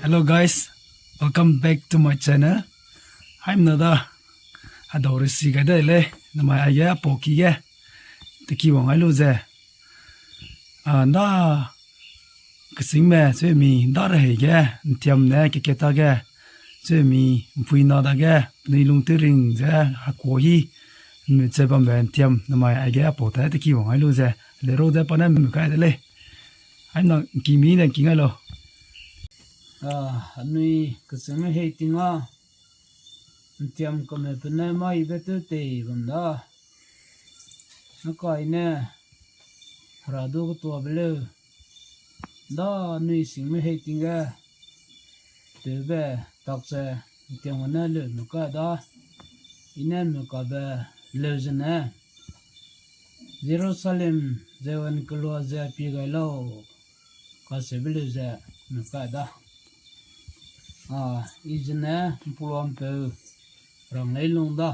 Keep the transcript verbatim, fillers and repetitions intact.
Hello guys, welcome back to my channel. Haimna da, hedau resi gai de lei, namai aige apau ki ge, teki wang ai lu ze. A, nda, kesingme, chumi, nda rehei ge, ntiam ne, keke ta ge, chumi, mpui na dage, penui lung tewring ze, hekuâ hi, mut ze bambe ntiam, namai aige apau ta teki wang ai lu ze, le ro ze pa ne mu kai de lei. Haimna, nkimi ne nki ngai lau. A, anui kesingme hei ting a, ntiam kame pe ne maibe tew tei bam da. Nkai ne, hera du ketuabe leu. Da anui singme hei ting ge, tewbe tak ze, ntiam gene leu me kai da. I ne me kabe leu zene, Jerusalem ze wan kelua ze pie gai lau, kacheube leu ze me kai da. A, i zene mpuluampeu rang lei lung da.